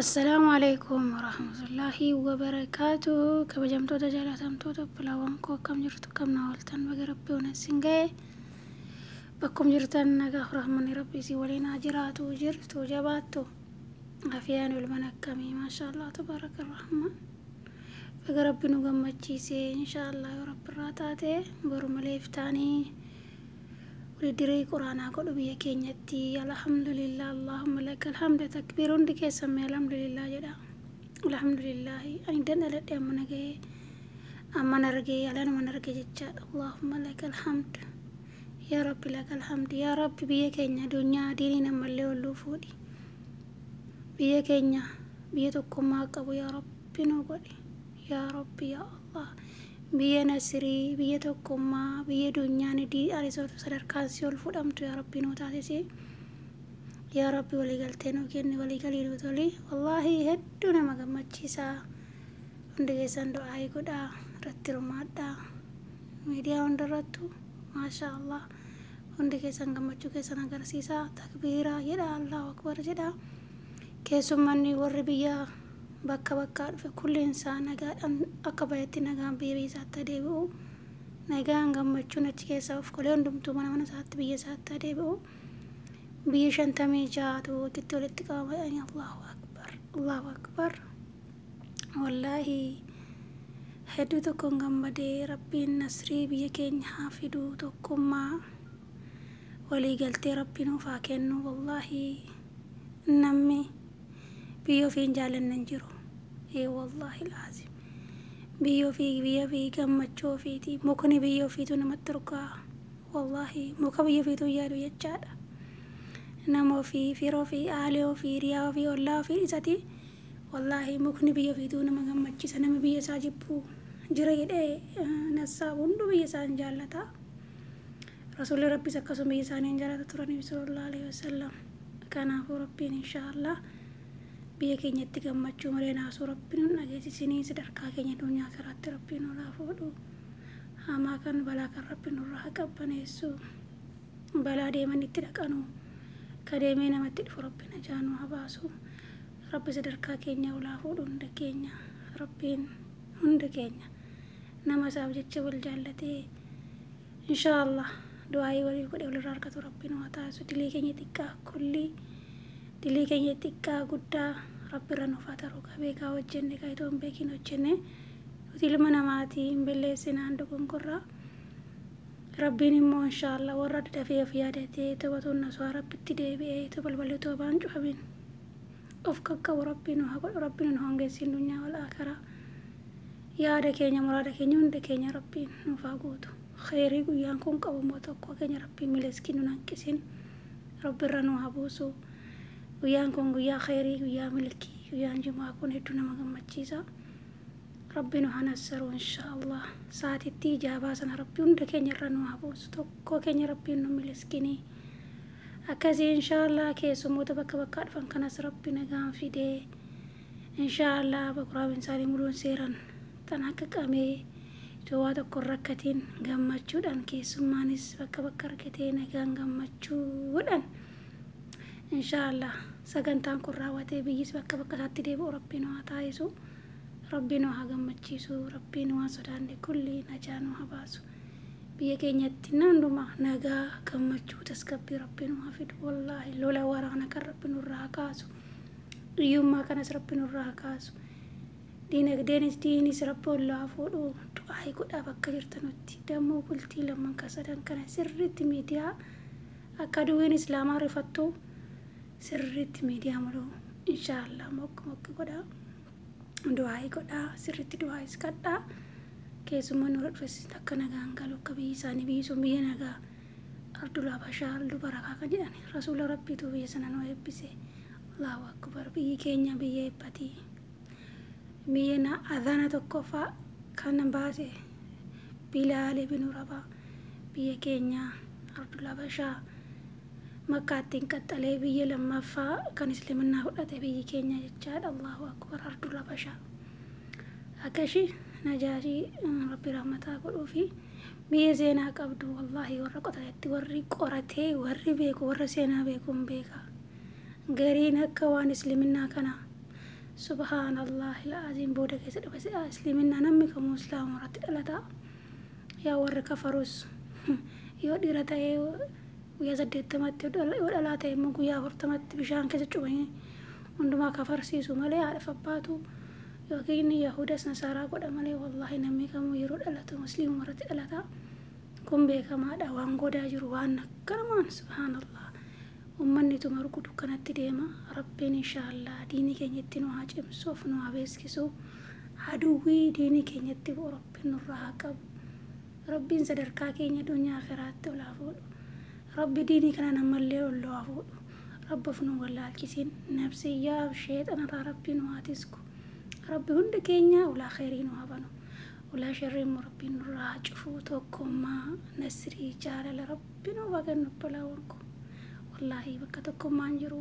Assalaamu alaikum warahmatullaahi wabarakaatu. Kabajamtoota, jaalatamtoota obbolaawwan koo, akkam jirtu? Akkam na ooltan? Baga Rabbii waan isin ga'e. Bakkum jirtan nagaaf rahmanni Rabbii isin waliin haa jiraatu. Jirtu, jabaattu, afiyaan ilman akkamii? Maashaallah, tabaaraka rahman. Baga Rabbi nu gammachiise. Inshaallah, yoo Rabbi irraa taate boru malee iftaanii walidirii quraanaa godhu biyya keenyatti. Alhamdulillah, allahumma laka alhamda. Takbiir! Hundi keessan mee alhamdulillah jedha. Alhamdulillahi, ani dan dhaladhe amma nagahee amman argee alanuman arge jechaadha. Allahumma laka alhamd, yaa Rabbi, laka alhamd, yaa Rabbi. Biyya keenya addunyaa diiniin ammallee olluu fuudhi. Biyya keenya biyya tokkummaa qabu yaa Rabbi nu godhi, yaa Rabbi, yaa Allah. Biyya nasrii, biyya tokkummaa, biyya dunyaan sadarkaan si ol fudhamtu yaa Rabbi nu taasisi. Yaa Rabbi, waliigaltee nu kenni, waliigalii nu toli. Wallaahi, hedduu nama gammachiisaa. Hundi keessan du'aa'ii godhaa, irratti hirmaadhaa. Miidiyaa hundarrattu, maasha Allah, hundi keessan gammachuu keessan agarsiisaa. Takbiiraa jedha, Allahu akbar jedha. Keessummanni warri biyya bakka bakkaa dhufe kulliin isaa nagaadhaan akka bahetti nagaan biyya biyya isaatti deebi'u. Nagaan gammachuun achi keessaa of qolee hundumtuu mana mana isaatti, biyya isaatti deebi'u. Biyya 56tu walitti walitti qabamadhani. Allahu akbar, Allahu akbar. Wallaahi, hedduu tokkoon gammadee. Rabbiin nasrii biyya keenya haa fidu, tokkummaa, waliigaltee Rabbiin nuuf haa kennu. Wallaahi, namni biyya ofii hin jaalanne hin jiru. Ee, wallaahi laazim, biyya ofii, biyya ofii gammachuu ofiiti. Mukni biyya ofiitu namatti urgaa'a. Wallaahi, muka biyya ofiitu yaadu jechaadha. Nama ofii, fira ofii, aalee ofii, hiriyaa ofii, ollaa ofii isati, wallaahi, mukni biyya ofiitu nama gammachiisa. Nama biyya isaa jibbu jira jedhee nassaabu? Hunduu biyya isaa hin jaallata. Rasuulli Rabbis akkasuma biyya isaanii hin jaallata turanii, sallallahu alaihi wasallam. Kanaafuu Rabbiin inshaallah biyya keenyatti gammachuu malee naasuu Rabbiin nu dhageessisinii. Sadarkaa keenya addunyaa karaatti Rabbiin olaa fuudhu. Hamaa kan balaa kan Rabbiin nurraa haa qabbaneessu. Balaa deeman itti dhaqanu, ka deemee namatti dhufu Rabbiin ajaa nu haa baasu. Rabbi sadarkaa keenya olaa fuudhu. Hunda keenya Rabbiin, hunda keenya nama isaaf jecha wal jaallatee, inshaallah, du'aayii waliif godhe walirraa argatu Rabbiin haa taasisu. Dilii keenya xiqqaa kulli, dilii keenya xiqqaa guddaa Rabbi irra nuuf haa taru. Ka beekaa hojjenne, ka itoo hin beekin hojjenne, nuti ilma namaatii hin balleessinaan dogongorraa. Rabbiin immoo inshaallah warra dafee of yaadatee toobatuun naswaa Rabbitti deebi'ee itoo balballi toobaan cufamin of qaqqabu Rabbiin nu haa godhu. Rabbiin nu hongeessin dunyaa wal aakiraa. Yaada keenya, muraada keenya hunda keenya Rabbiin nuuf haa guutu. Kheyrii guyyaan kun qabu immoo tokko keenya Rabbiin mileeskin nu hanqisin, Rabbi irra nu haa buusu. Guyyaan kun guyyaa kheyrii, guyyaa milkii. Guyyaan Jumaa kun hedduu nama gammachiisa. Rabbi nu haa nassaru inshaallah. Saatitti ijaabaa sana Rabbi hunda keenya irra nu haa buusu. Tokko keenya Rabbiin nu mileskinii. Akkasii inshaallah keessummoota bakka bakkaa dhufan kanas Rabbi nagaan fidee, inshaallah, bakuraabin isaanii muluun seeran tan akka qamee itoo waa tokko hin rakkatiin gammachuudhaan, keessummaanis bakka bakka argatee nagaan gammachuudhaan, inshaallah, sagantaan kun raawwatee biyyis bakka bakka isaatti deebi'u Rabbiin haa taasisu. Rabbiin haa gammachiisu. Rabbiin waan sodaanne kulli najaa nu haa baasu. Biyya keenyatti hundumaa nagaa, gammachuu, tasgabbii Rabbiin haa fidu. Wallaahi, lola waraana kan Rabbi nurraa haa kaasu. Hiyyummaa kanas Rabbi nurraa haa kaasu. Diinagdeenis diinis Rabbi ol haa fuudhu. Du'aayii godhaa bakka jirtanutti. Dammoo bultii lamman kan sadan kana sirriitti miidiyaa akka duwwiin islaamaa rifattu sirriitti miidiyaa muluu inshaallah mokki mokki godhaa. Du'aayii godhaa, sirriitti du'aayis kadhaa. Keessummaan nurra dhufes akka nagaan galu, akka biyyi isaanii, biyyi sun biyya nagaa, ardul habashaa, ardul barakaa kan jedhan, Rasuula Rabbiitu biyya sana nu eebbise. Allahu akbar! Biyyi keenya biyya eebbatii, biyya na adana tokkoffaa kan baase Bilaal ibnu Rabaa, biyya keenya ardul habashaa Makkaattiin qaxxalee biyya lammaffaa kan isliminnaa fudhate biyyi keenya jechaadha. Allahu akbar! Ardul habashaa akkashi Najaashii Rabbi rahmataa godhuu fi biyya seenaa qabdu. Wallaahi, warra qotatetti, warri qoratee, warri beeku, warra seenaa beeku hin beeka. Gariin akka waan isliminnaa kana Subhaanallah ilaaziin booda keessa dhufe isliminnaa namni kamuu islaama irratti dhalata. Yaa warri kafarus yoo dhiira ta'ee guyyaa 80tti, yoo dhalaa ta'e immoo guyyaa 40tti bishaan keessa cubanii hundumaa kafarsiisu malee haadha abbaatu yookiin yahudas nasaaraa godha malee, wallaahi namni kamuu yeroo dhalatu musliimuma irratti dhalata. Kun beekamaadha. Waan godaa jiru waan akkanumaan subhaanallah ummanni tuma rukutu kanatti deema. Rabbiin inshaallah diinii keenyatti nu haa cimsu, of nu haa beeksisu. Aduwwii diinii keenyatti bu'u Rabbiin nurraa haa qabu. Rabbiin sadarkaa keenya dunyaa akhiraatti ol haa fuudhu. Rabbi diinii kana namallee ol haa fuudhu. Rabbi of nu wallaalchisiin nafsiyyaa sheexanarraa Rabbi nu haa tisku. Rabbi hundi keenya ulaa khayrii nu haa banu, ulaa sharrii immoo Rabbiin nurraa haa cufu. Tokkummaa, nasrii, jaalala Rabbi nu haa kennu. Obbolaawwan koo, wallaahi bakka tokkummaan jiru,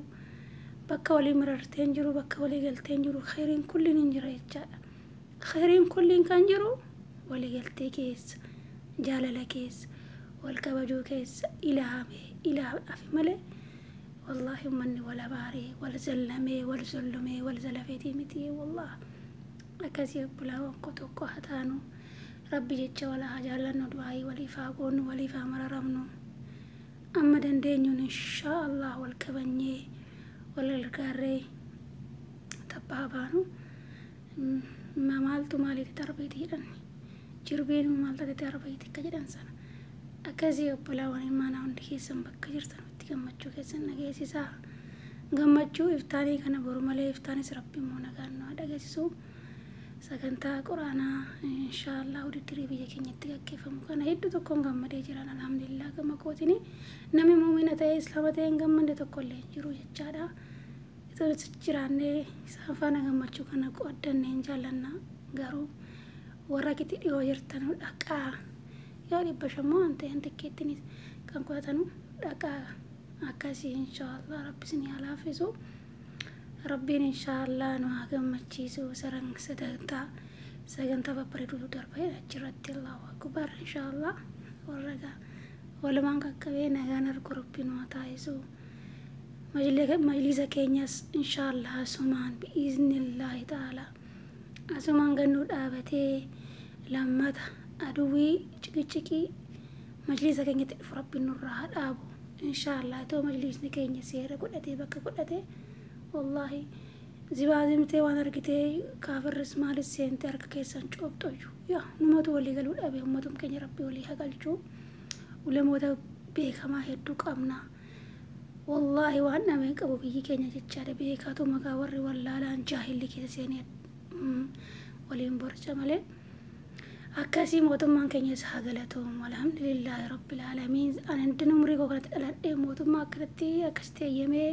bakka walii mararteen jiru, bakka walii galteen jiru, khayriin kulliin hin jira jechaadha. Khayriin kulliin kan jiru walii galtee keessa, jaalala keessa, wal kabajuu keessa, ilaamee ilaaf malee wallaahi ummanni wal abaaree, wal zallamee, wal zollomee, wal zalafeetii miti wallah. Akkasii obbolaawwan koo, tokko haa taanu. Rabbi jecha wal haa jaallannu, du'aayii waliif haa goonu, waliif haa mararamnu. Amma dandeenyuun inshaa Allah wal kabanyee, wal gargaarree tabbaa baanu. Maaltu maaliiti darbeeti jedhan, jirbiin maal taate darbeeti akka jedhan sana. Akkasii obbolaawwan imaanaa, hundi keessan bakka jirtanutti gammachuu keessan dhageessisaa. Gammachuu iftaanii kana boru malee iftaanis Rabbi immoo nagaan nu haa dhageessisu. Sagantaa quraanaa inshaallah wudiddirii biyya keenyatti gaggeeffamu kana hedduu tokkoon gammadee jiran, alhamdulillah. Gama kootini namni muumina ta'ee islaama ta'ee hin gammanne tokko illee hin jiru jechaadha. Itoo jiraannee isaan faana gammachuu kana qooddanne hin jaallanna. Garuu warra kitti dhiyoo jirtanu dhaqaa, yoo 500 waan ta'een tikkeettinis kan qo'atanu dhaqaa. Akkasii inshaallah Rabbi isin haa laaffisu. Rabbiin inshaallah nu haa gammachiisu. Saran sagantaa babbareedutu darbee achirratti. Allahu akbar. Inshaallah warra walumaan qaqqabee nagaan argu Rabbi nu haa taasisu. Majlisa keenyas inshaallah asumaan bi'iznillaahi ta'ala asumaan gannuu dhaabatee lammata aduwwii ciqiciqii majlisa keenyatti dhufu Rabbiin nurraa haa dhaabu inshaallah. Itoo majlisni keenya seera godhatee bakka godhatee, wallaahi zibaazimtee waan argitee kaafirris maalis seentee harka keessan coobxoyyu. Yaa numatu walii galuu dhabe. Ummatum keenya Rabbi walii haa galchuu. Ulamoota beekamaa hedduu qabna. Wallaahi waan dhamee qabu biyyi keenya jechaadha. Beekaatu maqaa warri wallaalaan jaahilli keessa seenee waliin borca malee. Akkasii mootummaan keenyas haa galatoomu. Alhamdulillaahi rabbil aalamiin. Ani hundin umurii koo kanatti dhaladhee mootummaa akkanatti akkasitti eeyyamee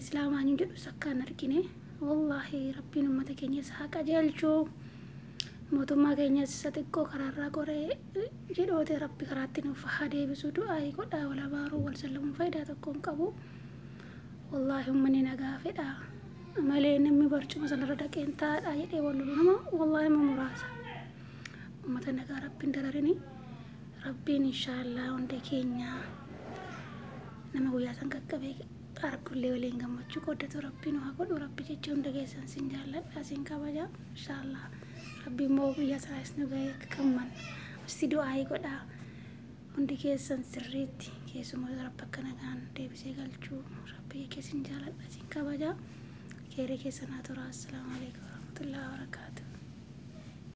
islaamaan hin jedhus akka hin argine. Wallaahi Rabbiin uummata keenyas haa qajeelchuu. Mootummaa keenyas isa xiqqoo karaarraa qoree jedhoote Rabbi karaatti nuuf haa deebisu. Du'aayii godhaa. Wal abaaruu, wal sallamuun faayidaa tokko hin qabu. Wallaahi uummanni nagaa fedha malee namni barcuma sanarra dhaqeen taa'adha jedhee wal lolu nama wallaahi nama muraasa. Uummata nagaa Rabbiin dararini. Rabbiin inshaallah hunda keenya nama guyyaa san qaqqabee argullee waliin gammachuu qooddatu Rabbiin haa godhu. Rabbi jecha hunda keessan sin jaalladha, sin kabaja. Inshaallah Rabbi immoo guyyaa sanaas nu ga'ee akka gammannu isti du'aayii godhaa hundi keessan sirriitti. Keessumaa Rabbi akka nagaan deebisee galchuu. Rabbi jecha sin jaalladha, sin kabaja. Keeree keessan haa tura. Assalaamu alaikum.